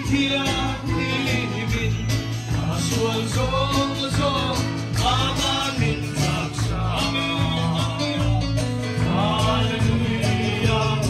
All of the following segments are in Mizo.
Thianghlimin ka sual zawng zawng aman min taksa. Hallelujah,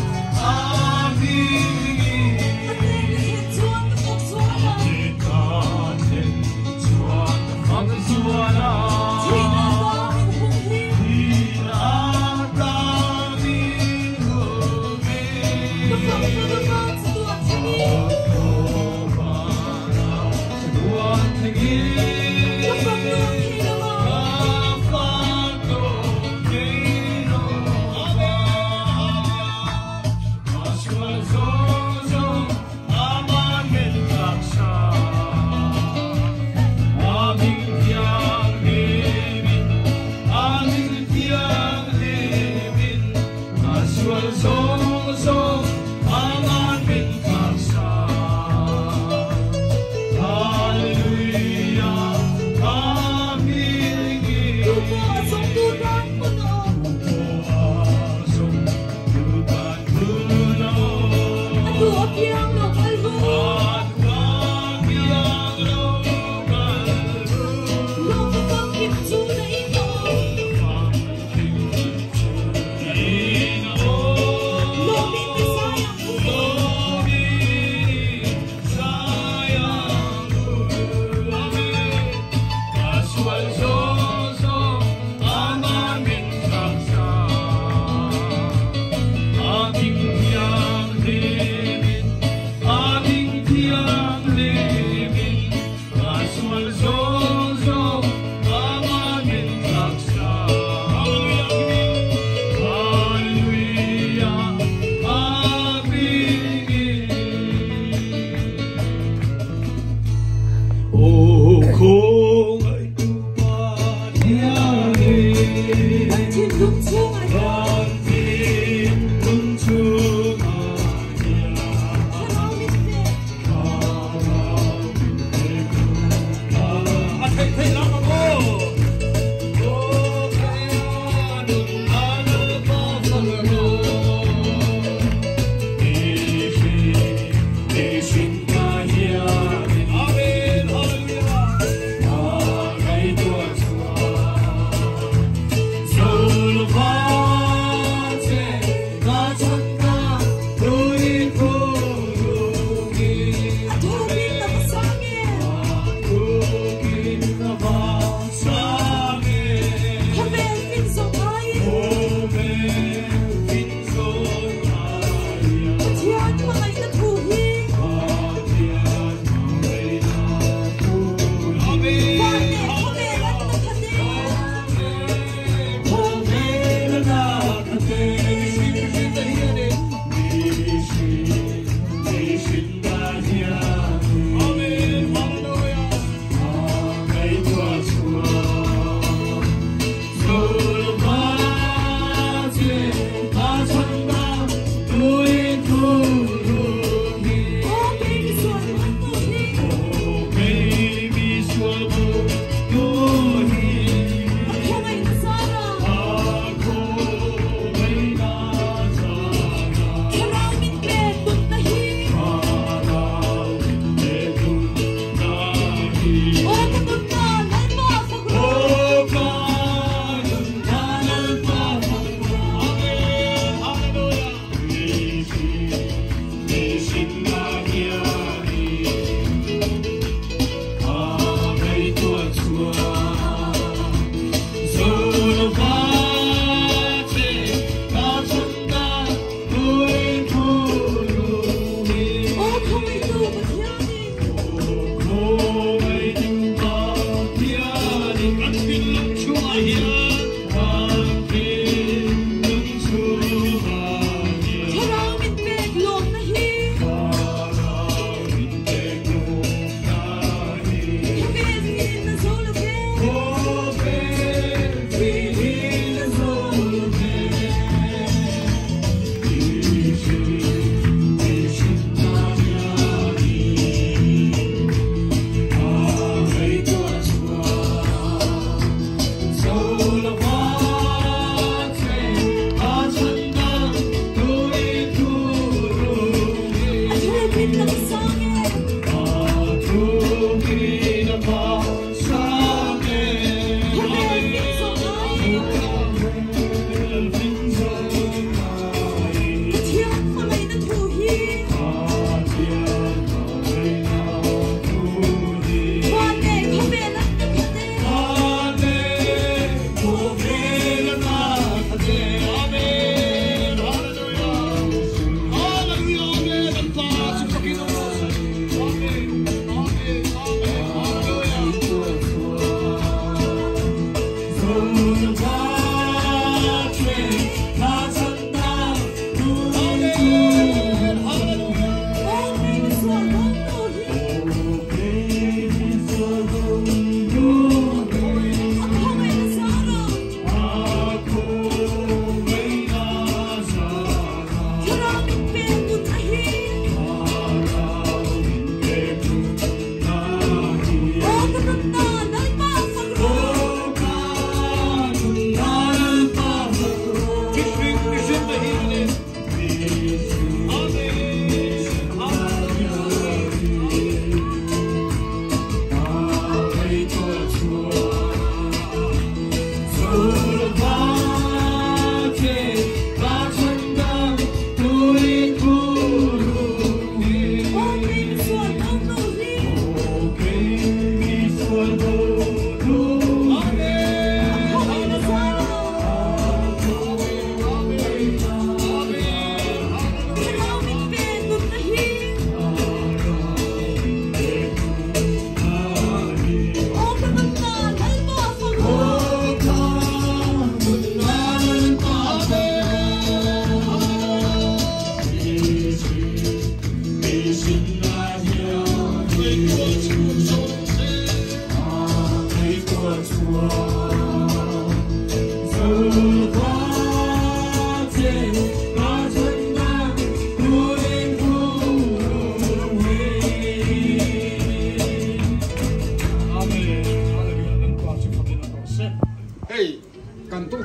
Amen.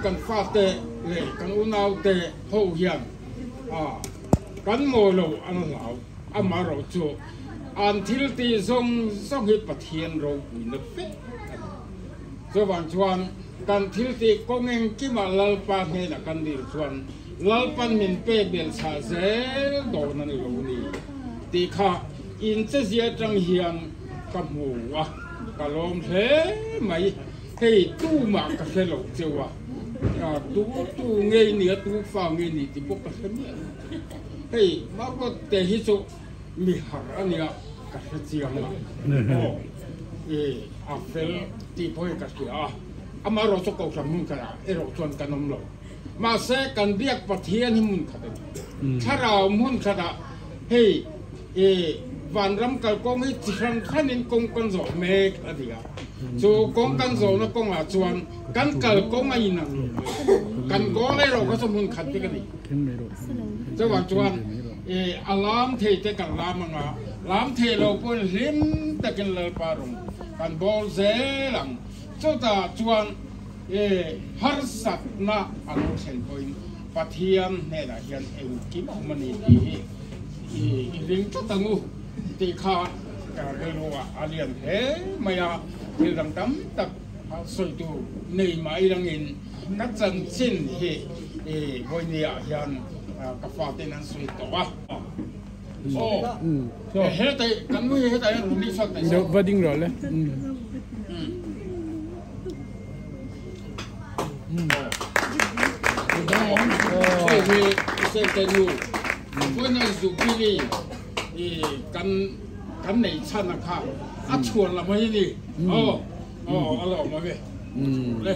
kan fate leh kan unaute ho hian kan mawi lo an hlau. Amaherawhchu an thil tih zawng zawng hi Pathian ropuina vek a ni. Chuvang chuan kan thil tih kawng engkimah Lalpa hnenah kan dil chuan Lalpan min pek belh chhah zel dawn a ni lo ni tih kha inchezia atang hian ka hmu a, ka lawm hle mai. Hei tumah ka hre lo cheu a, tu tu ngei ni a, tu fa ngei ni tih pawh ka hre miah lo. Hei Margot te hi chu mi har a nia ka hre chiang a, aw i a fel tih pawh hi ka hria a, amaherawh chu kohhran hmun khatah erawh chuan kan awm lo. Mahse kan biak Pathian hi hmun khat a ni. Thlarau hmun khatah hei i vanram kalkawng hi chi hran hranin kawng kan zawh mek a ni a, chu kawng kan zawhna kawngah chuan kan kalkawng a inang lo mai. Kan goal erawh kha chu hmun khat vek a ni. Chuvang chuan a lam thei te kan lam ang a, lam thei lo pawhin hlim takin Lalpa rawng kan bawl zel ang. Chutah chuan harsatna a lo thlen pawhin Pathian hnenah hian engkim a awm a ni tih hi i ring tlat ang u tih kha rilruah a lian hle mai a, thil dang tam tak sawi tur nei mai langin ka chanchin hi vawinia hian ka fate'n an sawi tawh a. Aw, hetai kan nu hi hetai hian rawn nih chhuak daih se. Va ding rawh le. Hei hi Sente nu vawiina Jubilee kan kan neih chhan a kha a chhuan lam hi a ni. Aw, aw a lawm a ve. Le.